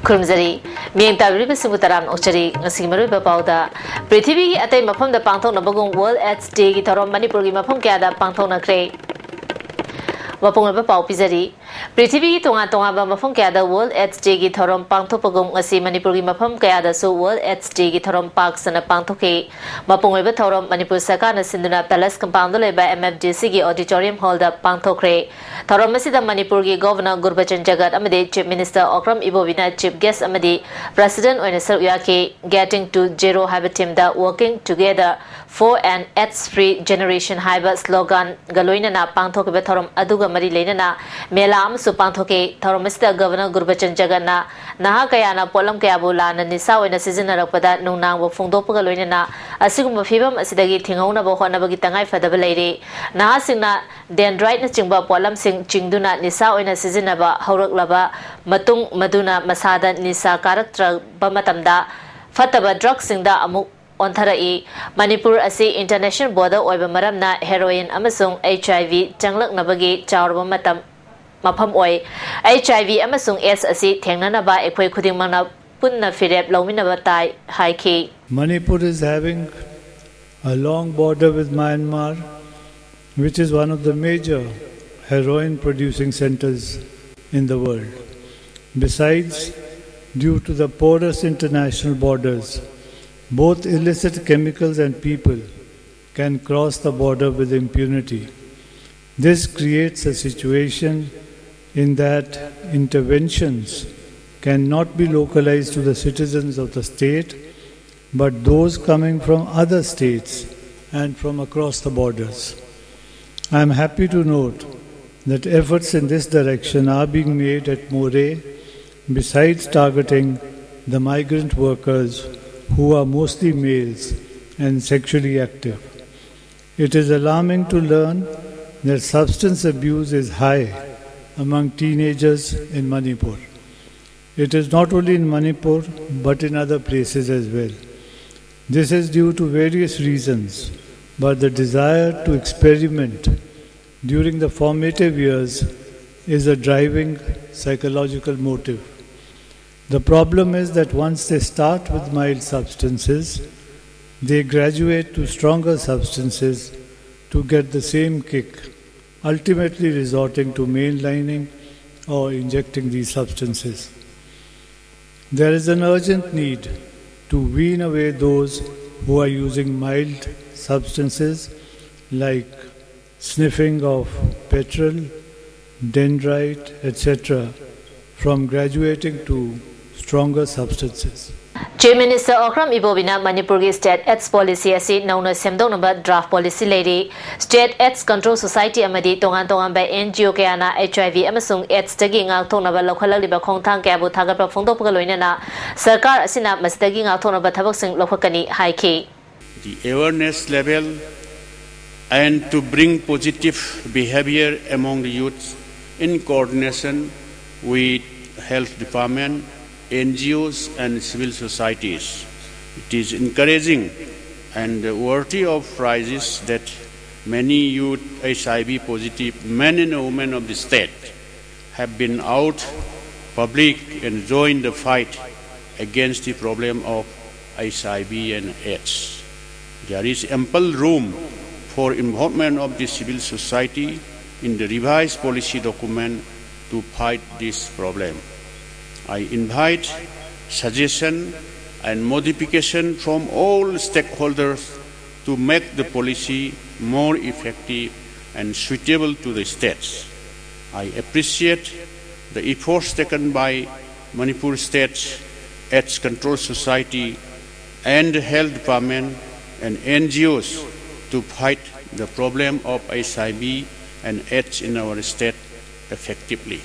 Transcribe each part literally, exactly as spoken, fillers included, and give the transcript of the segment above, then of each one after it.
ꯈꯨꯔꯨꯝꯖꯔꯤ꯫ ꯃꯤꯠꯌꯦꯡ ꯇꯥꯕꯤꯔꯤꯕꯁꯤꯡꯕꯨ ꯇꯔꯥꯝꯅ ꯑꯣꯛꯆꯔꯤ꯫ ꯉꯁꯤꯒꯤ ꯃꯔꯨꯑꯣꯏꯕ ꯄꯥꯎꯗ, ꯄ꯭ꯔꯤꯊꯤꯕꯤꯒꯤ ꯑꯇꯩ ꯃꯐꯝꯗ ꯄꯥꯡꯊꯣꯛꯅꯕꯒꯨꯝ World AIDS Day ꯒꯤ ꯊꯧꯔꯝ ꯃꯅꯤꯄꯨꯔꯒꯤ ꯃꯐꯝ ꯀꯌꯥꯗ ꯄꯥꯡꯊꯣꯛꯅꯈ꯭ꯔꯦ꯫ ꯃꯄꯨꯡ ꯑꯣꯏꯕ ꯄꯥꯎ ꯄꯤꯖꯔꯤ꯫ ꯄ꯭ꯔꯤꯊꯤꯕꯤꯒꯤ ꯇꯣꯉꯥꯟ ꯇꯣꯉꯥꯟꯕ ꯃꯐꯝ ꯀꯌꯥꯗ World AIDS Day ꯒꯤ ꯊꯧꯔꯝ ꯄꯥꯡꯊꯣꯛꯄꯒꯨꯝ, ꯉꯁꯤ ꯃꯅꯤꯄꯨꯔꯒꯤ ꯃꯐꯝ ꯀꯌꯥꯗꯁꯨ World AIDS Day ꯒꯤ ꯊꯧꯔꯝ ꯄꯥꯛ ꯁꯟꯅ ꯄꯥꯡꯊꯣꯛꯈꯤ꯫ ꯃꯄꯨꯡ ꯑꯣꯏꯕ ꯊꯧꯔꯝ ꯃꯅꯤꯄꯨꯔ ꯁꯔꯀꯥꯔꯅ ꯁꯤꯟꯗꯨꯅ Palace Compound ꯗ ꯂꯩꯕ M F D C ꯒꯤ auditorium hall ꯗ ꯄꯥꯡꯊꯣꯛꯈ꯭ꯔꯦ꯫ ꯊꯧꯔꯝ ꯑꯁꯤꯗ ꯃꯅꯤꯄꯨꯔꯒꯤ Governor ꯒꯨꯔꯕꯆꯟ ꯖꯒꯠ ꯑꯃꯗꯤ Chief Minister Okram ꯏꯕꯣꯕꯤꯅ Chief Guest ꯑꯃꯗꯤ President ꯑꯣꯏꯅ ꯁꯔꯨꯛ ꯌꯥꯈꯤ꯫ Getting to Zero ꯍꯥꯏꯕ theme the Working Together for an AIDS Free Generation ꯍꯥꯏꯕ slogan ꯒ ꯂꯣꯏꯅꯅ ꯄꯥꯡꯊꯣꯛꯈꯤꯕ ꯊꯧꯔꯝ ꯑꯗꯨꯒ ꯃꯔꯤ ꯂꯩꯅꯅ ꯃꯦꯂꯥ ꯑꯃꯁꯨ ꯄꯥꯡꯊꯣꯛꯈꯤ꯫ ꯊꯧꯔꯝ ꯑꯁꯤꯗ Governor ꯒꯨꯔꯕꯆꯟ ꯖꯒꯠꯅ ꯅꯍꯥ ꯀꯌꯥꯅ ꯄꯣꯠꯂꯝ ꯀꯌꯥꯕꯨ ꯂꯥꯟꯅ ꯅꯤꯁꯥ ꯑꯣꯏꯅ ꯁꯤꯖꯤꯟꯅꯔꯛꯄꯗ ꯅꯨꯡꯅꯥꯡꯕ ꯐꯣꯡꯗꯣꯛꯄꯒ ꯂꯣꯏꯅꯅ ꯑꯁꯤꯒꯨꯝꯕ ꯐꯤꯕꯝ ꯑꯁꯤꯗꯒꯤ ꯊꯤꯡꯍꯧꯅꯕ ꯍꯣꯠꯅꯕꯒꯤ ꯇꯉꯥꯏ ꯐꯗꯕ ꯂꯩꯔꯤ꯫ ꯅꯍꯥꯁꯤꯡꯅ dendrite ꯅꯆꯤꯡꯕ ꯄꯣꯠꯂꯝꯁꯤꯡ ꯆꯤꯡꯗꯨꯅ ꯅꯤꯁꯥ ꯑꯣꯏꯅ ꯁꯤꯖꯤꯟꯅꯕ ꯍꯧꯔꯛꯂꯕ ꯃꯇꯨꯡ, ꯃꯗꯨꯅ ꯃꯁꯥꯗ ꯅꯤꯁꯥ ꯀꯥꯔꯛꯇ꯭ꯔꯕ ꯃꯇꯝꯗ ꯐꯠꯇꯕ drug ꯁꯤꯡꯗ ꯑꯃꯨꯛ ꯑꯣꯟꯊꯔꯛꯏ꯫ ꯃꯅꯤꯄꯨꯔ ꯑꯁꯤ international border ꯑꯣꯏꯕ ꯃꯔꯝꯅ heroin ꯑꯃꯁꯨꯡ H I V ꯆꯪꯂꯛꯅꯕꯒꯤ ꯆꯥꯎꯔꯕ ꯃꯇꯝ, ꯃꯐꯝ ꯑꯣꯏ꯫ H I V ꯑꯃꯁꯨꯡ AIDS ꯑꯁꯤ ꯊꯦꯡꯅꯅꯕ ꯑꯩꯈꯣꯏ ꯈꯨꯗꯤꯡꯃꯛꯅ ꯄꯨꯟꯅ ꯐꯤꯔꯦꯞ ꯂꯧꯃꯤꯟꯅꯕ ꯇꯥꯏ ꯍꯥꯏꯈꯤ꯫ Manipur is having a long border with Myanmar, which is one of the major heroin producing centers in the world. Besides, due to the porous international borders, both illicit chemicals and people can cross the border with impunity. This creates a situation in that interventions cannot be localized to the citizens of the state, but those coming from other states and from across the borders. I am happy to note that efforts in this direction are being made at Moreh, besides targeting the migrant workers who are mostly males and sexually active. It is alarming to learn that substance abuse is high among teenagers in Manipur. It is not only in Manipur, but in other places as well. This is due to various reasons, but the desire to experiment during the formative years is a driving psychological motive. The problem is that once they start with mild substances, they graduate to stronger substances to get the same kick, ultimately resorting to mainlining or injecting these substances. There is an urgent need to wean away those who are using mild substances like sniffing of petrol, dendrite, et cetera, from graduating to stronger substances. Chief Minister Okram Ibobi ꯅ ꯃꯅꯤꯄꯨꯔꯒꯤ State AIDS Policy ꯑꯁꯤ ꯅꯧꯅ ꯁꯦꯝꯗꯣꯛꯅꯕ draft policy ꯂꯩꯔꯤ꯫ State AIDS Control Society ꯑꯃꯗꯤ ꯇꯣꯉꯥꯟ ꯇꯣꯉꯥꯟꯕ N G O ꯀꯌꯥꯅ H I V ꯑꯃꯁꯨꯡ AIDS ꯇꯒꯤ ꯉꯥꯛꯊꯣꯛꯅꯕ ꯂꯧꯈꯠꯂꯛꯂꯤꯕ ꯈꯣꯡꯊꯥꯡ ꯀꯌꯥꯕꯨ ꯊꯥꯒꯠꯄ ꯐꯣꯡꯗꯣꯛꯄꯒ ꯂꯣꯏꯅꯅ ꯁꯔꯀꯥꯔ ꯑꯁꯤꯅ ꯃꯁꯤꯗꯒꯤ ꯉꯥꯛꯊꯣꯛꯅꯕ ꯊꯕꯛꯁꯤꯡ ꯂꯧꯈꯠꯀꯅꯤ ꯍꯥꯏꯈꯤ꯫ The awareness level and to bring positive behavior among the youth in coordination with health department, N G Os and civil societies. It is encouraging and worthy of prizes that many youth H I V positive men and women of the state have been out public and joined the fight against the problem of H I V and AIDS. There is ample room for involvement of the civil society in the revised policy document to fight this problem. I invite suggestion and modification from all stakeholders to make the policy more effective and suitable to the states. I appreciate the efforts taken by Manipur State's AIDS Control Society and the Health Department and N G Os to fight the problem of H I V and AIDS in our state effectively.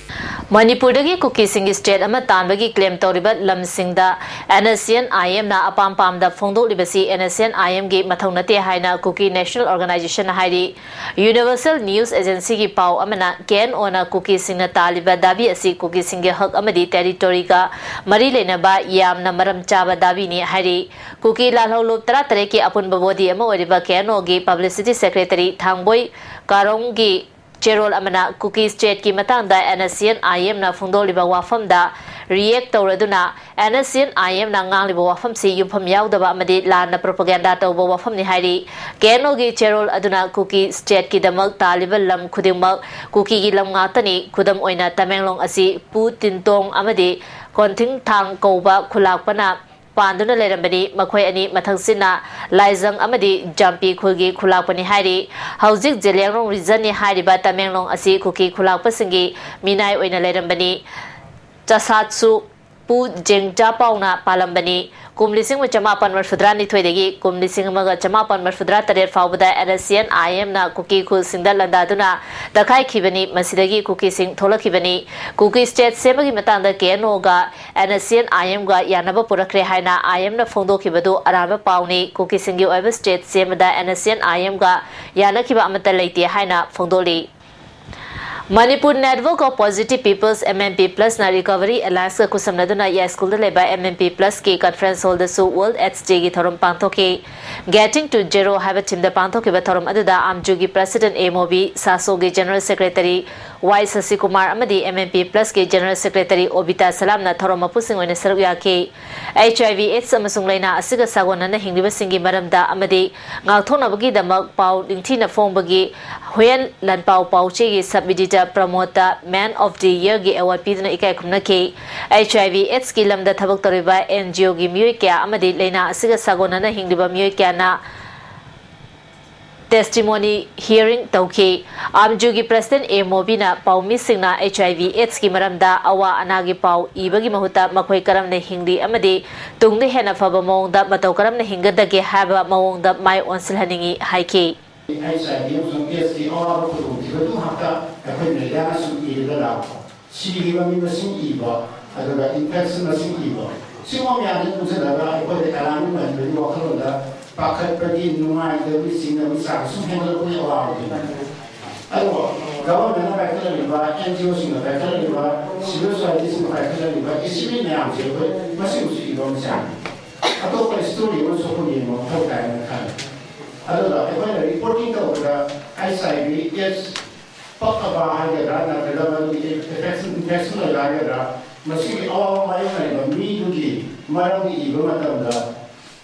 ꯃꯅꯤꯄꯨꯔꯗꯒꯤ ꯀꯨꯀꯤꯁꯤꯡꯒꯤ state ꯑꯃ ꯇꯥꯟꯕꯒꯤ claim ꯇꯧꯔꯤꯕ ꯂꯝꯁꯤꯡꯗ N S C N I M ꯅ ꯑꯄꯥꯝ ꯄꯥꯝꯗ ꯐꯣꯡꯗꯣꯛꯂꯤꯕꯁꯤ N S C N I M ꯒꯤ ꯃꯊꯧ ꯅꯠꯇꯦ ꯍꯥꯏꯅ Kuki National Organization ꯅ ꯍꯥꯏꯔꯤ꯫ Universal News Agency ꯒꯤ ꯄꯥꯎ ꯑꯃꯅ K N O ꯅ ꯀꯨꯀꯤꯁꯤꯡꯅ ꯇꯥꯜꯂꯤꯕ ꯗꯥꯕꯤ ꯑꯁꯤ ꯀꯨꯀꯤꯁꯤꯡꯒꯤ ꯍꯛ ꯑꯃꯗꯤ territory ꯒ ꯃꯔꯤ ꯂꯩꯅꯕ ꯌꯥꯝꯅ ꯃꯔꯝ ꯆꯥꯕ ꯗꯥꯕꯤꯅꯤ ꯍꯥꯏꯔꯤ꯫ ꯀꯨꯀꯤ ꯂꯥꯜꯍꯧꯂꯨꯞ ꯇꯔꯥꯇꯔꯦꯠꯀꯤ ꯑꯄꯨꯟꯕ body ꯑꯃ ꯑꯣꯏꯔꯤꯕ K N O ꯒꯤ publicity secretary ꯊꯥꯡꯕꯣꯏ ꯀꯥꯔꯣꯡꯒꯤ ꯆꯦꯔꯣꯜ ꯑꯃꯅ ꯀꯨꯀꯤ state ꯀꯤ ꯃꯇꯥꯡꯗ N S C N I M ꯅ ꯐꯣꯡꯗꯣꯛꯂꯤꯕ ꯋꯥꯐꯝꯗ react ꯇꯧꯔꯗꯨꯅ and S C and ꯑꯥꯏ ꯑꯦꯝꯅ ꯉꯥꯡꯂꯤꯕ ꯋꯥꯐꯝꯁꯤ ꯌꯨꯝꯐꯝ ꯌꯥꯎꯗꯕ ꯑꯃꯗꯤ ꯂꯥꯟꯅ ꯄ꯭ꯔꯣꯄꯒꯦꯟꯗꯥ ꯇꯧꯕ ꯋꯥꯐꯝꯅꯤ ꯍꯥꯏꯔꯤ꯫ ꯀꯦ ꯑꯦꯟ ꯑꯣꯒꯤ ꯆꯦꯔꯣꯜ ꯑꯗꯨꯅ ꯀꯨꯀꯤ ꯁ꯭ꯇꯦꯠꯀꯤꯗꯃꯛ ꯇꯥꯜꯂꯤꯕ ꯂꯝ ꯈꯨꯗꯤꯡꯃꯛ ꯀꯨꯀꯤꯒꯤ ꯂꯝ ꯉꯥꯛꯇꯅꯤ꯫ ꯈꯨꯗꯝ ꯑꯣꯏꯅ ꯇꯃꯦꯡꯂꯣꯡ ꯑꯁꯤ ꯄꯨ ꯇꯤꯟꯇꯣꯡ ꯑꯃꯗꯤ ꯀꯣꯟꯊꯤꯡꯊꯥꯡ ꯀꯧꯕ ꯈꯨꯂꯥꯛꯄꯅ ꯄꯥꯟꯗꯨꯅ ꯂꯩꯔꯝꯕꯅꯤ꯫ ꯃꯈꯣꯏ ꯑꯅꯤ ꯃꯊꯪꯁꯤꯠꯅ ꯂꯥꯏꯖꯪ ꯑꯃꯗꯤ ꯖꯥꯝꯄꯤ ꯈꯨꯜꯒꯤ ꯈꯨꯂꯥꯛꯄꯅꯤ ꯍꯥꯏꯔꯤ꯫ ꯍꯧꯖꯤꯛ ꯖꯦꯂꯤꯌꯥꯡꯔꯣꯡ ꯔꯤꯖꯟꯅꯤ ꯍꯥꯏꯔꯤꯕ ꯇꯃꯦꯡꯂꯣꯡ ꯑꯁꯤ ꯀꯨꯀꯤ ꯈꯨꯂꯥꯛꯄꯁꯤꯡꯒꯤ ꯃꯤꯅꯥꯏ ꯑꯣꯏꯅ ꯂꯩꯔꯝꯕꯅꯤ꯫ ꯆꯁꯥꯠꯁꯨ ꯄꯨ ꯖꯦꯡꯖꯥꯄꯥꯎꯅ ꯄꯥꯜꯂꯝꯕꯅꯤ꯫ ꯀꯨꯝ ꯂꯤꯁꯤꯡ ꯑꯃ ꯆꯃꯥꯄꯟ ꯃꯔꯐꯨꯇꯔꯥꯅꯤꯊꯣꯏꯗꯒꯤ ꯀꯨꯝ ꯂꯤꯁꯤꯡ ꯑꯃꯒ ꯆꯃꯥꯄꯟ ꯃꯔꯐꯨꯇꯔꯥ ꯇꯔꯦꯠ ꯐꯥꯎꯕꯗ ꯑꯦꯟ ꯑꯦꯁ ꯁꯤ ꯑꯦꯟ ꯑꯥꯏ ꯑꯦꯝꯅ ꯀꯨꯀꯤ ꯈꯨꯜꯁꯤꯡꯗ ꯂꯥꯟꯗꯥꯗꯨꯅ ꯇꯛꯈꯥꯏꯈꯤꯕꯅꯤ꯫ ꯃꯁꯤꯗꯒꯤ ꯀꯨꯀꯤꯁꯤꯡ ꯊꯣꯛꯂꯛꯈꯤꯕꯅꯤ꯫ ꯀꯨꯀꯤ ꯁ꯭ꯇꯦꯠ ꯁꯦꯝꯕꯒꯤ ꯃꯇꯥꯡꯗ ꯀꯦ and ꯑꯣꯒ and S C and ꯑꯥꯏ ꯑꯦꯝꯒ ꯌꯥꯅꯕ ꯄꯨꯔꯛꯈ꯭ꯔꯦ ꯍꯥꯏꯅ ꯑꯥꯏ ꯑꯦꯝꯅ ꯐꯣꯡꯗꯣꯛꯈꯤꯕꯗꯨ ꯑꯔꯥꯟꯕ ꯄꯥꯎꯅꯤ꯫ ꯀꯨꯀꯤꯁꯤꯡꯒꯤ ꯑꯣꯏꯕ ꯁ꯭ꯇꯦꯠ ꯁꯦꯝꯕꯗ ꯑꯦꯟ ꯑꯦꯁ ꯁꯤ ꯑꯦꯟ ꯑꯥꯏ ꯑꯦꯝꯒ ꯌꯥꯅꯈꯤꯕ ꯑꯃꯠꯇ ꯂꯩꯇꯦ ꯍꯥꯏꯅ ꯐꯣꯡꯗꯣꯛꯂꯤ꯫ Manipur Network of Positive Peoples, M N P Plus ꯅ Recovery Alliance ꯀ ꯈꯨꯠꯁꯝꯅꯗꯨꯅ ꯌꯥꯏꯁ꯭ꯀꯨꯜꯗ ꯂꯩꯕ M N P Plus ꯀꯤ conference hall ꯗꯁꯨ World AIDS Day ꯒꯤ ꯊꯧꯔꯝ ꯄꯥꯡꯊꯣꯛꯈꯤ꯫ Getting to Zero ꯍꯥꯏꯕ theme ꯗ ꯄꯥꯡꯊꯣꯛꯈꯤꯕ ꯊꯧꯔꯝ ꯑꯗꯨꯗ ꯑꯥꯝꯖꯨꯒꯤ president ꯑꯦ ꯃꯣꯕꯤ, ꯁꯥꯁꯣꯒꯤ general secretary ꯋꯥꯏ ꯁꯁꯤꯀꯨꯃꯥꯔ ꯑꯃꯗꯤ M N P Plus ꯀꯤ general secretary ꯑꯣꯕꯤꯇꯥ ꯁꯂꯥꯝꯅ ꯊꯧꯔꯝ ꯃꯄꯨꯁꯤꯡ ꯑꯣꯏꯅ ꯁꯔꯨꯛ ꯌꯥꯈꯤ꯫ H I V AIDS ꯑꯃꯁꯨꯡ ꯂꯥꯏꯅꯥ ꯑꯁꯤꯒ ꯁꯥꯒꯣꯟꯅꯅ ꯍꯤꯡꯂꯤꯕꯁꯤꯡꯒꯤ ꯃꯔꯝꯗ ꯑꯃꯗꯤ ꯉꯥꯛꯊꯣꯛꯅꯕꯒꯤꯗꯃꯛ ꯄꯥꯎ ꯅꯤꯡꯊꯤꯅ ꯐꯣꯡꯕꯒꯤ ꯍꯨꯌꯦꯟ ꯂꯥꯟꯄꯥꯎ ꯄꯥꯎꯆꯦꯒꯤ sub editor ꯄ꯭ꯔꯃꯣꯗꯇ Man of the Year ꯒꯤ award ꯄꯤꯗꯨꯅ ꯏꯀꯥꯏ ꯈꯨꯝꯅꯈꯤ꯫ H I V AIDS ꯀꯤ ꯂꯝꯗ ꯊꯕꯛ ꯇꯧꯔꯤꯕ N G O ꯒꯤ ꯃꯤꯑꯣꯏ ꯀꯌꯥ ꯑꯃꯗꯤ ꯂꯥꯏꯅꯥ ꯑꯁꯤꯒ ꯁꯥꯒꯣꯟꯅꯅ ꯍꯤꯡꯂꯤꯕ ꯃꯤꯑꯣꯏ ꯀꯌꯥꯅ testimony hearing ꯇꯧꯈꯤ꯫ ꯑꯥꯝꯖꯨꯒꯤ president A ꯃꯣꯕꯤꯅ ꯄꯥꯎꯃꯤꯁꯤꯡꯅ H I V AIDS ꯀꯤ ꯃꯔꯝꯗ ꯑꯋꯥ ꯑꯅꯥꯒꯤ ꯄꯥꯎ ꯏꯕꯒꯤ ꯃꯍꯨꯠꯇ ꯃꯈꯣꯏ ꯀꯔꯝꯅ ꯍꯤꯡꯂꯤ ꯑꯃꯗꯤ ꯇꯨꯡꯗ ꯍꯦꯟꯅ ꯐꯕ ꯃꯑꯣꯡꯗ ꯃꯇꯧ ꯀꯔꯝꯅ ꯍꯤꯡꯒꯗꯒꯦ ꯍꯥꯏꯕ ꯃꯑꯣꯡꯗ ꯃꯥꯏ ꯑꯣꯟꯁꯤꯜꯍꯟꯅꯤꯡꯏ ꯍꯥꯏꯈꯤ꯫ H I V ꯑꯃꯁꯨꯡ AIDS ꯀꯤ ꯑꯋꯥꯕ ꯈꯨꯗꯣꯡꯊꯤꯕ ꯑꯗꯨ ꯉꯥꯛꯇ ꯑꯩꯈꯣꯏ mediaꯅ ꯁꯨꯝ ꯏꯔꯒ ꯂꯥꯛꯄ꯫ ꯁꯤꯔꯤꯕ ꯃꯤ ꯃꯁꯤꯡ ꯏꯕ, ꯑꯗꯨꯒ infection ꯃꯁꯤꯡ ꯏꯕ, ꯁꯤꯒꯨꯝꯕ ꯃꯌꯥꯝꯁꯤ ꯄꯨꯟꯁꯤꯜꯂꯒ ꯑꯩꯈꯣꯏꯗ alarming ꯑꯣꯏꯍꯟꯕꯒꯤ ꯋꯥꯈꯜꯂꯣꯟꯗ ꯄꯥꯈꯠꯄꯒꯤ, ꯅꯨꯡꯉꯥꯏꯇꯕꯒꯤ, ꯆꯤꯡꯅꯕꯒꯤ ꯆꯥꯡ ꯁꯨꯝ ꯍꯦꯟꯒꯠꯂꯛꯄꯒꯤ ꯑꯋꯥꯕꯗꯨꯅꯤ꯫ ꯑꯗꯨꯕꯨ governmentꯅ ꯄꯥꯏꯈꯠꯂꯛꯂꯤꯕ, N G Oꯁꯤꯡꯅ ꯄꯥꯏꯈꯠꯂꯛꯂꯤꯕ, civil societyꯁꯤꯡꯅ ꯄꯥꯏꯈꯠꯂꯛꯂꯤꯕ estimate ꯃꯌꯥꯝꯁꯤ ꯑꯩꯈꯣꯏ ꯃꯁꯤꯕꯨꯁꯨ ꯏꯕ ꯑꯃ ꯆꯪꯉꯤ꯫ ꯑꯇꯣꯞꯄ story ꯑꯃꯁꯨ ꯑꯩꯈꯣꯏ ꯌꯦꯡꯕ ꯃꯊꯧ ꯇꯥꯏꯅ ꯈꯜꯂꯤ꯫ ꯑꯗꯨꯒ ꯑꯩꯈꯣꯏꯅ reporting ꯇꯧꯕꯗ H I V AIDS ꯄꯛꯑꯕ ꯍꯥꯏꯒꯗ꯭ꯔꯥ, ꯅꯠꯇ꯭ꯔꯒ ꯃꯗꯨꯒꯤ infection, infection ꯂꯩꯕ ꯍꯥꯏꯒꯗ꯭ꯔꯥ, ꯃꯁꯤꯒꯤ ꯑꯋꯥꯕ ꯃꯥꯌꯣꯛꯅꯔꯤꯕ ꯃꯤꯗꯨꯒꯤ ꯃꯔꯝꯗ ꯏꯕ ꯃꯇꯝꯗ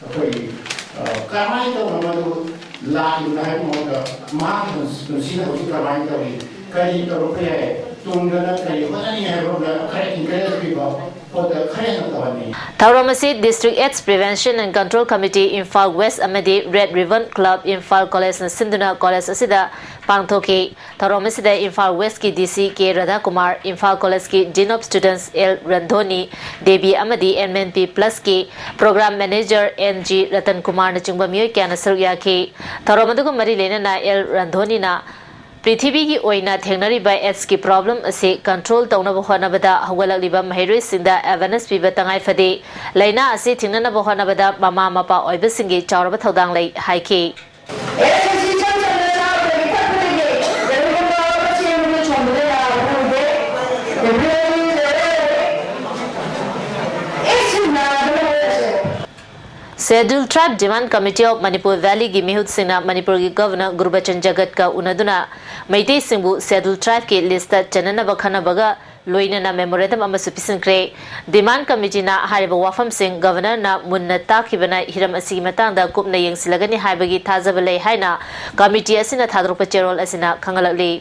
ꯑꯩꯈꯣꯏꯒꯤ, ꯑ, ꯀꯔꯝꯍꯥꯏꯅ ꯇꯧꯅ ꯃꯗꯨ ꯂꯥꯛꯂꯤꯕꯅꯣ ꯍꯥꯏꯕꯒꯤ ꯃꯍꯨꯠꯇ ꯃꯍꯥꯛꯀꯤ ꯄꯨꯟꯁꯤ-, ꯄꯨꯟꯁꯤꯗ ꯍꯧꯖꯤꯛ ꯀꯔꯝꯍꯥꯏꯅ ꯇꯧꯔꯤ, ꯀꯔꯤ ꯇꯧꯔꯛꯄ ꯌꯥꯏ, ꯇꯨꯡꯗꯅ ꯀꯔꯤ ꯍꯣꯠꯅꯅꯤꯡꯉꯤ ꯍꯥꯏꯕ ꯔꯣꯝꯗ ꯈꯔ encourage ꯄꯤꯕ ꯄꯣꯠꯇ ꯈꯔ ꯍꯦꯟꯅ ꯇꯧꯍꯟꯅꯤꯡꯉꯤ꯫ ꯊꯧꯔꯝ ꯑꯁꯤ District AIDS Prevention and Control Committee Imphal West ꯑꯃꯗꯤ Red Ribbon Club Imphal College ꯅ ꯁꯤꯟꯗꯨꯅ college ꯑꯁꯤꯗ ꯄꯥꯡꯊꯣꯛꯈꯤ꯫ ꯊꯧꯔꯝ ꯑꯁꯤꯗ ꯏꯝꯐꯥꯜ West ꯀꯤ D C K ꯔꯥꯙꯥꯀꯨꯃꯥꯔ, Imphal College ꯀꯤ Dean of Students L Randhoni Devi ꯑꯃꯗꯤ M N P Plus ꯀꯤ Program Manager N G Ratan ꯀꯨꯃꯥꯔꯅꯆꯤꯡꯕ ꯃꯤꯑꯣꯏ ꯀꯌꯥꯅ ꯁꯔꯨꯛ ꯌꯥꯈꯤ꯫ ꯊꯧꯔꯝ ꯑꯗꯨꯒ ꯃꯔꯤ ꯂꯩꯅꯅ L ꯔꯟꯙꯣꯅꯤꯅ ꯄ꯭ꯔꯤꯊꯤꯕꯤꯒꯤ ꯑꯣꯏꯅ ꯊꯦꯡꯅꯔꯤꯕ AIDS ꯀꯤ problem ꯑꯁꯤ control ꯇꯧꯅꯕ ꯍꯣꯠꯅꯕꯗ ꯍꯧꯒꯠꯂꯛꯂꯤꯕ ꯃꯍꯩꯔꯣꯏꯁꯤꯡꯗ awareness ꯄꯤꯕ ꯇꯉꯥꯏ ꯐꯗꯦ꯫ ꯂꯥꯏꯅꯥ ꯑꯁꯤ ꯊꯤꯡꯅꯅꯕ ꯍꯣꯠꯅꯕꯗ ꯃꯃꯥ ꯃꯄꯥ ꯑꯣꯏꯕꯁꯤꯡꯒꯤ ꯆꯥꯎꯔꯕ ꯊꯧꯗꯥꯡ ꯂꯩ ꯍꯥꯏꯈꯤ꯫ ꯑꯦꯁ ꯑꯦꯁ ꯁꯤ ꯏꯆꯝ ꯆꯝꯅ ꯆꯥꯕꯗꯒꯤ ꯊꯛꯄꯗꯒꯤ ꯀꯔꯤꯒꯨꯝꯕ ꯑꯃ ꯆꯦꯟꯕꯗ ꯆꯣꯡꯕꯗ ꯌꯥꯕ ꯈꯪꯗꯦ꯫ ꯇꯦꯝꯄꯔꯦꯔꯤ ꯂꯩꯔꯦ꯫ ꯑꯦꯁ ꯁꯤ ꯅꯥꯗꯅ ꯂꯩꯔꯁꯦ꯫ Scheduled Tribe Demand Committee of Manipur Valley ꯒꯤ ꯃꯤꯍꯨꯠꯁꯤꯡꯅ ꯃꯅꯤꯄꯨꯔꯒꯤ Governor ꯒꯨꯔꯕꯆꯟ ꯖꯒꯠꯀ ꯎꯅꯗꯨꯅ ꯃꯩꯇꯩꯁꯤꯡꯕꯨ Scheduled Tribe ꯀꯤ list ꯆꯟꯅꯅꯕ ꯈꯟꯅꯕꯒ ꯂꯣꯏꯅꯅ memorandum ꯑꯃꯁꯨ ꯄꯤꯁꯤꯟꯈ꯭ꯔꯦ꯫ Demand Committee ꯅ ꯍꯥꯏꯔꯤꯕ ꯋꯥꯐꯝꯁꯤꯡ Governor ꯅ ꯃꯨꯟꯅ ꯇꯥꯈꯤꯕꯅ ꯍꯤꯔꯝ ꯑꯁꯤꯒꯤ ꯃꯇꯥꯡꯗ ꯀꯨꯞꯅ ꯌꯦꯡꯁꯤꯜꯂꯒꯅꯤ ꯍꯥꯏꯕꯒꯤ ꯊꯥꯖꯕ ꯂꯩ ꯍꯥꯏꯅ committee ꯑꯁꯤꯅ ꯊꯥꯗꯣꯔꯛꯄ ꯆꯦꯔꯣꯜ ꯑꯁꯤꯅ ꯈꯪꯍꯜꯂꯛꯂꯤ꯫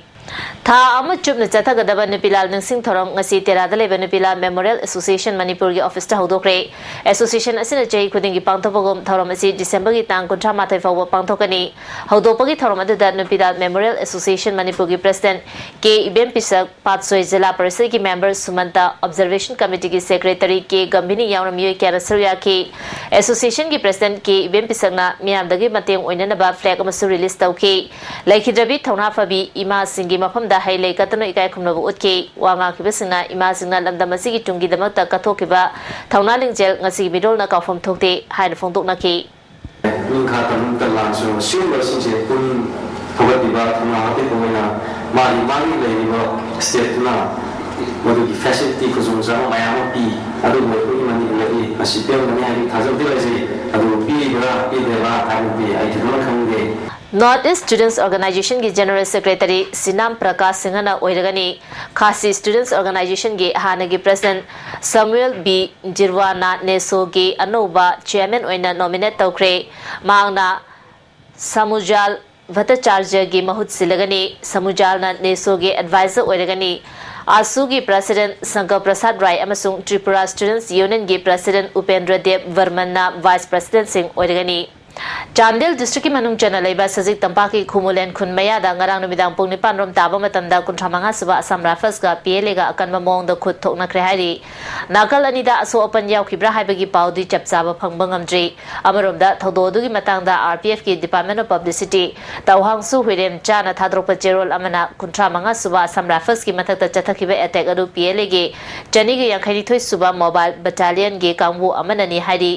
ꯊꯥ ꯑꯃ ꯆꯨꯞꯅ ꯆꯠꯊꯒꯗꯕ ꯅꯨꯄꯤꯂꯥꯜ ꯅꯤꯡꯁꯤꯡ ꯊꯧꯔꯝ ꯉꯁꯤ ꯇꯦꯔꯥꯗ ꯂꯩꯕ ꯅꯨꯄꯤꯂꯥꯜ Memorial Association ꯃꯅꯤꯄꯨꯔꯒꯤ office ꯇ ꯍꯧꯗꯣꯛꯈ꯭ꯔꯦ꯫ Association ꯑꯁꯤꯅ ꯆꯍꯤ ꯈꯨꯗꯤꯡꯒꯤ ꯄꯥꯡꯊꯣꯛꯄꯒꯨꯝ ꯊꯧꯔꯝ ꯑꯁꯤ December ꯒꯤ ꯇꯥꯡ ꯀꯨꯟꯊ꯭ꯔꯥ ꯃꯥꯊꯣꯏ ꯐꯥꯎꯕ ꯄꯥꯡꯊꯣꯛꯀꯅꯤ꯫ ꯍꯧꯗꯣꯛꯄꯒꯤ ꯊꯧꯔꯝ ꯑꯗꯨꯗ ꯅꯨꯄꯤꯂꯥꯜ Memorial Association ꯃꯅꯤꯄꯨꯔꯒꯤ President ꯀꯦ ꯏꯕꯦꯝ ꯄꯤꯁꯛ, ꯄꯥꯠꯁꯣꯏ ꯖꯤꯂꯥ ꯄꯔꯤꯁꯗꯀꯤ member ꯁꯨꯃꯟꯇ, Observation Committee ꯒꯤ Secretary ꯀꯦ ꯒꯝꯚꯤꯅꯤ ꯌꯥꯎꯅ ꯃꯤꯑꯣꯏ ꯀꯌꯥꯅ ꯁꯔꯨꯛ ꯌꯥꯈꯤ꯫ Association ꯒꯤ President ꯀꯦ ꯏꯕꯦꯝ ꯄꯤꯁꯛꯅ ꯃꯤꯌꯥꯝꯗꯒꯤ ꯃꯇꯦꯡ ꯑꯣꯏꯅꯅꯕ flag ꯑꯃꯁꯨ release ꯇꯧꯈꯤ꯫ ꯂꯩꯈꯤꯗ꯭ꯔꯕꯤ ꯊꯧꯅꯥ ꯐꯕꯤ ꯏꯃꯥꯁꯤꯡꯒꯤ ꯃꯐꯝꯗ ꯍꯩ ꯂꯩ ꯀꯠꯇꯨꯅ ꯏꯀꯥꯏ ꯈꯨꯝꯅꯕ ꯎꯠꯈꯤ꯫ ꯋꯥ ꯉꯥꯡꯈꯤꯕꯁꯤꯡꯅ ꯏꯃꯥꯁꯤꯡꯅ ꯂꯝꯗꯝ ꯑꯁꯤꯒꯤ ꯇꯨꯡꯒꯤꯗꯃꯛꯇ ꯀꯠꯊꯣꯛꯈꯤꯕ ꯊꯧꯅꯥ ꯂꯤꯡꯖꯦꯜ ꯉꯁꯤꯒꯤ ꯃꯤꯔꯣꯜꯅ ꯀꯥꯎꯐꯝ ꯊꯣꯛꯇꯦ ꯍꯥꯏꯅ ꯐꯣꯡꯗꯣꯛꯅꯈꯤ꯫ ꯅꯤꯡꯈꯥ ꯇꯝꯕ ꯃꯇꯝꯗ ꯂꯥꯟꯁꯣꯡ ꯑꯁꯤꯒꯨꯝꯕꯁꯤꯡꯁꯦ ꯄꯨꯛꯅꯤꯡ ꯊꯧꯒꯠꯄꯤꯕ, ꯊꯧꯅꯥ ꯍꯥꯞꯄꯤꯕ ꯑꯣꯏꯅ ꯃꯥꯒꯤ, ꯃꯥꯒꯤ ꯂꯩꯔꯤꯕ state ꯇꯨꯅ ꯃꯗꯨꯒꯤ facility ꯈꯨꯗꯣꯡꯆꯥꯕ ꯃꯌꯥꯝ ꯑꯃ ꯄꯤ꯫ ꯑꯗꯨꯕꯨ ꯑꯩꯈꯣꯏꯒꯤ ꯃꯅꯤꯄꯨꯔꯗꯗꯤ ꯃꯁꯤ ꯄꯤꯔꯝꯒꯅꯤ ꯍꯥꯏꯕꯒꯤ ꯊꯥꯖꯕꯗꯤ ꯂꯩꯖꯩ꯫ ꯑꯗꯨꯕꯨ ꯄꯤꯔꯤꯕ꯭ꯔꯥ, ꯄꯤꯗꯕ꯭ꯔꯥ ꯍꯥꯏꯕꯗꯤ ꯑꯩ ꯊꯣꯏꯗꯣꯛꯅ ꯈꯪꯗꯦ꯫ North East Students Organizationꯒꯤ General Secretary ꯁꯤꯅꯥꯝ Prakash ꯁꯤꯡꯍꯅ ꯑꯣꯏꯔꯒꯅꯤ꯫ ꯈꯥꯁꯤ Students Organizationꯒꯤ ꯍꯥꯟꯅꯒꯤ President ꯁꯃꯨꯑꯦꯜ ꯕꯤ ꯖꯤꯔꯋꯥꯅ ꯅꯦꯁꯣꯒꯤ ꯑꯅꯧꯕ Chairman ꯑꯣꯏꯅ nominate ꯇꯧꯈ꯭ꯔꯦ꯫ ꯃꯍꯥꯛꯅ ꯁꯃꯨꯖꯥꯜ ꯚꯠꯇꯆꯥꯔꯖꯒꯤ ꯃꯍꯨꯠ ꯁꯤꯜꯂꯒꯅꯤ꯫ ꯁꯃꯨꯖꯥꯜꯅ ꯅꯦꯁꯣꯒꯤ advisor ꯑꯣꯏꯔꯒꯅꯤ꯫ ꯑꯥꯁꯨꯒꯤ President ꯁꯪꯀꯔ ꯄ꯭ꯔꯁꯥꯗ ꯔꯥꯏ ꯑꯃꯁꯨꯡ Tripura Students Unionꯒꯤ President ꯎꯄꯦꯟꯗ꯭ꯔ ꯗꯦꯕ ꯕꯔꯃꯟꯅ Vice Presidentꯁꯤꯡ ꯑꯣꯏꯔꯒꯅꯤ꯫ ꯆꯥꯟꯗꯦꯜ districtꯀꯤ ꯃꯅꯨꯡ ꯆꯟꯅ ꯂꯩꯕ ꯁꯖꯤꯛ ꯇꯝꯄꯥꯛꯀꯤ ꯈꯨꯃꯨꯂꯦꯟ ꯈꯨꯟ ꯃꯌꯥꯗ ꯉꯔꯥꯡ ꯅꯨꯃꯤꯗꯥꯡ ꯄꯨꯡ ꯅꯤꯄꯥꯟ ꯔꯣꯝ ꯇꯥꯕ ꯃꯇꯝꯗ ꯀꯨꯟꯊ꯭ꯔꯥ ꯃꯉꯥ ꯁꯨꯕ Assam Riflesꯒ PLAꯒ ꯑꯀꯟꯕ ꯃꯑꯣꯡꯗ ꯈꯨꯠ ꯊꯣꯛꯅꯈ꯭ꯔꯦ ꯍꯥꯏꯔꯤ꯫ ꯅꯥꯀꯜ ꯑꯅꯤꯗ ꯑꯁꯣꯛ ꯑꯄꯟ ꯌꯥꯎꯈꯤꯕ꯭ꯔꯥ ꯍꯥꯏꯕꯒꯤ ꯄꯥꯎꯗꯤ ꯆꯞ ꯆꯥꯕ ꯐꯪꯕ ꯉꯝꯗ꯭ꯔꯤ꯫ ꯑꯃꯔꯣꯝꯗ ꯊꯧꯗꯣꯛ ꯑꯗꯨꯒꯤ ꯃꯇꯥꯡꯗ RPFꯀꯤ Department of Publicity ꯇꯧꯍꯥꯡꯁꯨ ꯍꯨꯏꯔꯦꯟ ꯆꯥꯅ ꯊꯥꯗꯣꯔꯛꯄ ꯆꯦꯔꯣꯜ ꯑꯃꯅ ꯀꯨꯟꯊ꯭ꯔꯥ ꯃꯉꯥ ꯁꯨꯕ Assam Riflesꯀꯤ ꯃꯊꯛꯇ ꯆꯠꯊꯈꯤꯕ attack ꯑꯗꯨ PLAꯒꯤ ꯆꯅꯤꯒ ꯌꯥꯡꯈꯩ ꯅꯤꯊꯣꯏ ꯁꯨꯕ Mobile Battalionꯒꯤ ꯀꯥꯡꯕꯨ ꯑꯃꯅꯅꯤ ꯍꯥꯏꯔꯤ꯫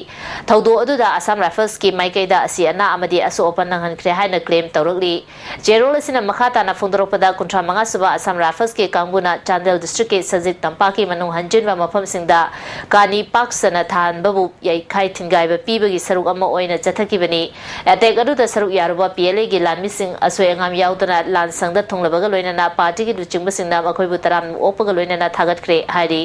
ꯊꯧꯗꯣꯛ ꯑꯗꯨꯗ Assam Riflesꯀꯤ ꯃꯥꯏꯀꯩꯗ ꯑꯁꯤ ꯑꯅꯥ ꯑꯃꯗꯤ ꯑꯁꯣꯛ ꯑꯄꯟ ꯅꯪꯍꯟꯈ꯭ꯔꯦ ꯍꯥꯏꯅ claim ꯇꯧꯔꯛꯂꯤ꯫ ꯆꯦꯔꯣꯜ ꯑꯁꯤꯅ ꯃꯈꯥ ꯇꯥꯅ ꯐꯣꯡꯗꯣꯔꯛꯄꯗ ꯀꯨꯟꯊ꯭ꯔꯥ ꯃꯉꯥ ꯁꯨꯕ Assam Riflesꯀꯤ ꯀꯥꯡꯕꯨꯅ ꯆꯥꯟꯗꯦꯜ districtꯀꯤ ꯁꯖꯤꯛ ꯇꯝꯄꯥꯛꯀꯤ ꯃꯅꯨꯡ ꯍꯟꯖꯤꯟꯕ ꯃꯐꯝꯁꯤꯡꯗ ꯀꯥꯅꯤ ꯄꯥꯛ ꯁꯟꯅ ꯊꯥꯍꯟꯕꯕꯨ ꯌꯩꯈꯥꯏ ꯊꯤꯟꯒꯥꯏꯕ ꯄꯤꯕꯒꯤ ꯁꯔꯨꯛ ꯑꯃ ꯑꯣꯏꯅ ꯆꯠꯊꯈꯤꯕꯅꯤ꯫ Attack ꯑꯗꯨꯗ ꯁꯔꯨꯛ ꯌꯥꯔꯨꯕ PLAꯒꯤ ꯂꯥꯟꯃꯤꯁꯤꯡ ꯑꯁꯣꯏ ꯑꯉꯥꯝ ꯌꯥꯎꯗꯅ ꯂꯥꯟ ꯁꯪꯗ ꯊꯨꯡꯂꯕꯒ ꯂꯣꯏꯅꯅ partyꯒꯤ ꯂꯨꯆꯤꯡꯕꯁꯤꯡꯅ ꯃꯈꯣꯏꯕꯨ ꯇꯔꯥꯝꯅ ꯑꯣꯛꯄꯒ ꯂꯣꯏꯅꯅ ꯊꯥꯒꯠꯈ꯭ꯔꯦ ꯍꯥꯏꯔꯤ꯫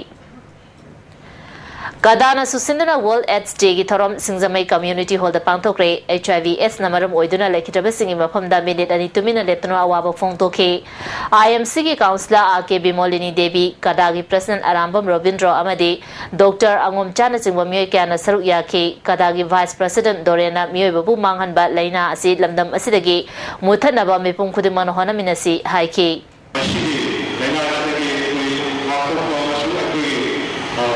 ꯀꯗꯥꯅ ꯁꯨꯁꯤꯟꯗꯨꯅ World AIDS Dayꯒꯤ ꯊꯧꯔꯝ ꯁꯤꯡꯖꯃꯩ Community Hallꯗ ꯄꯥꯡꯊꯣꯛꯈ꯭ꯔꯦ꯫ HIV AIDSꯅ ꯃꯔꯝ ꯑꯣꯏꯗꯨꯅ ꯂꯩꯈꯤꯗ꯭ꯔꯕꯁꯤꯡꯒꯤ ꯃꯐꯝꯗ minute ꯑꯅꯤ ꯇꯨꯃꯤꯟꯅ ꯂꯦꯞꯇꯨꯅ ꯑꯋꯥꯕ ꯐꯣꯡꯗꯣꯛꯈꯤ꯫ IMCꯒꯤ councillor R K ꯕꯤꯃꯣꯂꯤꯅꯤ Devi, ꯀꯗꯥꯒꯤ President Arambam Robindro ꯑꯃꯗꯤ Doctor ꯑꯉꯣꯝꯆꯥꯅꯆꯤꯡꯕ ꯃꯤꯑꯣꯏ ꯀꯌꯥꯅ ꯁꯔꯨꯛ ꯌꯥꯈꯤ꯫ ꯀꯗꯥꯒꯤ Vice President ꯗꯣꯔꯦꯟꯅ ꯃꯤꯑꯣꯏꯕꯕꯨ ꯃꯥꯡꯍꯟꯕ ꯂꯥꯏꯅꯥ ꯑꯁꯤ ꯂꯝꯗꯝ ꯑꯁꯤꯗꯒꯤ ꯃꯨꯠꯊꯠꯅꯕ ꯃꯤꯄꯨꯝ ꯈꯨꯗꯤꯡꯃꯛꯅ ꯍꯣꯠꯅꯃꯤꯟꯅꯁꯤ ꯍꯥꯏꯈꯤ꯫ ꯃꯁꯤꯒꯤ ꯂꯥꯏꯅꯥ ꯑꯁꯤꯗꯒꯤ ꯑꯩꯈꯣꯏ ꯉꯥꯛꯊꯣꯛꯄ ꯑꯃꯁꯨꯡ ꯑꯩꯈꯣꯏꯒꯤ, ꯑ,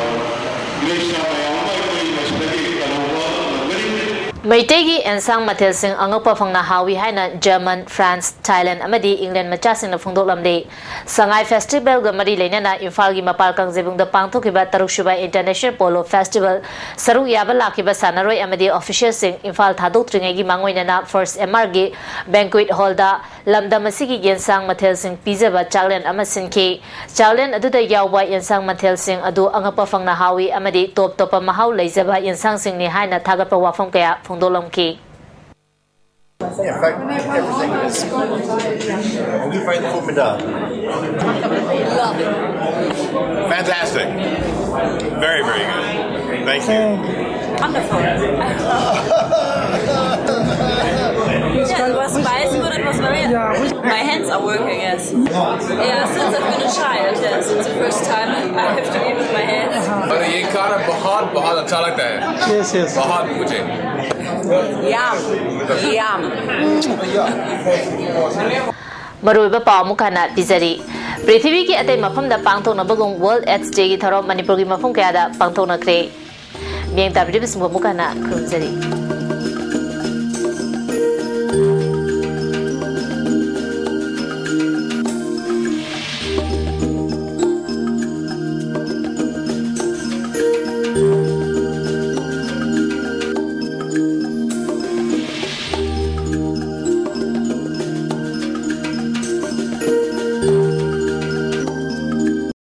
ꯃꯤꯑꯣꯏ ꯃꯌꯥꯝ ꯑꯃ ꯑꯩꯈꯣꯏ ꯃꯁꯤꯗꯒꯤ ꯀꯜꯍꯧꯕ ꯉꯝꯒꯅꯤ꯫ ꯃꯩꯇꯩꯒꯤ ꯑꯦꯟꯁꯥꯡ ꯃꯊꯦꯜꯁꯤꯡ ꯑꯉꯛꯄ ꯐꯪꯅ ꯍꯥꯎꯏ ꯍꯥꯏꯅ German, France, Thailand ꯑꯃꯗꯤ England ꯃꯆꯥꯁꯤꯡꯅ ꯐꯣꯡꯗꯣꯛꯂꯝꯂꯦ꯫ ꯁꯉꯥꯏ Festivalꯒ ꯃꯔꯤ ꯂꯩꯅꯅ ꯏꯝꯐꯥꯜꯒꯤ ꯃꯄꯥꯜ ꯀꯥꯡꯖꯩꯕꯨꯡꯗ ꯄꯥꯡꯊꯣꯛꯈꯤꯕ ꯇꯔꯨꯛꯁꯨꯕ International Polo Festival ꯁꯔꯨꯛ ꯌꯥꯕ ꯂꯥꯛꯈꯤꯕ ꯁꯥꯟꯅꯔꯣꯏ ꯑꯃꯗꯤ officialꯁꯤꯡ ꯏꯝꯐꯥꯜ ꯊꯥꯗꯣꯛꯇ꯭ꯔꯤꯉꯩꯒꯤ ꯃꯥꯡꯑꯣꯏꯅꯅ First MRꯒꯤ banquet hallꯗ ꯂꯝꯗꯝ ꯑꯁꯤꯒꯤ ꯌꯦꯟꯁꯥꯡ ꯃꯊꯦꯜꯁꯤꯡ ꯄꯤꯖꯕ ꯆꯥꯛꯂꯦꯟ ꯑꯃ ꯁꯤꯟꯈꯤ꯫ ꯆꯥꯛꯂꯦꯟ ꯑꯗꯨꯗ ꯌꯥꯎꯕ ꯌꯦꯟꯁꯥꯡ ꯃꯊꯦꯜꯁꯤꯡ ꯑꯗꯨ ꯑꯉꯛꯄ ꯐꯪꯅ ꯍꯥꯎꯏ ꯑꯃꯗꯤ ꯇꯣꯞ ꯇꯣꯞꯄ ꯃꯍꯥꯎ ꯂꯩꯖꯕ ꯌꯦꯟꯁꯥꯡꯁꯤꯡꯅꯤ ꯍꯥꯏꯅ ꯊꯥꯒꯠꯄ ꯋꯥꯐꯝ ꯀꯌꯥ ꯐꯣꯡꯗꯣꯛꯂꯝꯈꯤ꯫ Yeah, in fact, everything is. Have you find the food, Madame? Love it. Fantastic. Very, very good. Thank you. Wonderful. Yeah, it was spicy, but it was very. My hands are working, yes. Yeah, since I've been a child, yes, it's the first time I have to eat with my hands. और ये खाना बहुत बहुत अच्छा लगता है. Yes yes बहुत मुझे. Yum. Yum. ꯃꯔꯨꯑꯣꯏꯕ ꯄꯥꯎ ꯑꯃꯨꯛ ꯍꯟꯅ ꯄꯤꯖꯔꯤ꯫ ꯄ꯭ꯔꯤꯊꯤꯕꯤꯒꯤ ꯑꯇꯩ ꯃꯐꯝꯗ ꯄꯥꯡꯊꯣꯛꯅꯕꯒꯨꯝ ꯋꯥꯔꯜꯗ ꯑꯦꯗꯁ ꯗꯦꯒꯤ ꯊꯧꯔꯝ ꯃꯅꯤꯄꯨꯔꯒꯤ ꯃꯐꯝ ꯀꯌꯥꯗ ꯄꯥꯡꯊꯣꯛꯅꯈ꯭ꯔꯦ꯫ ꯃꯤꯠꯌꯦꯡ ꯇꯥꯕꯤꯔꯤꯕꯁꯤꯡꯕꯨ ꯑꯃꯨꯛ ꯍꯟꯅ ꯈꯨꯔꯨꯝꯖꯔꯤ꯫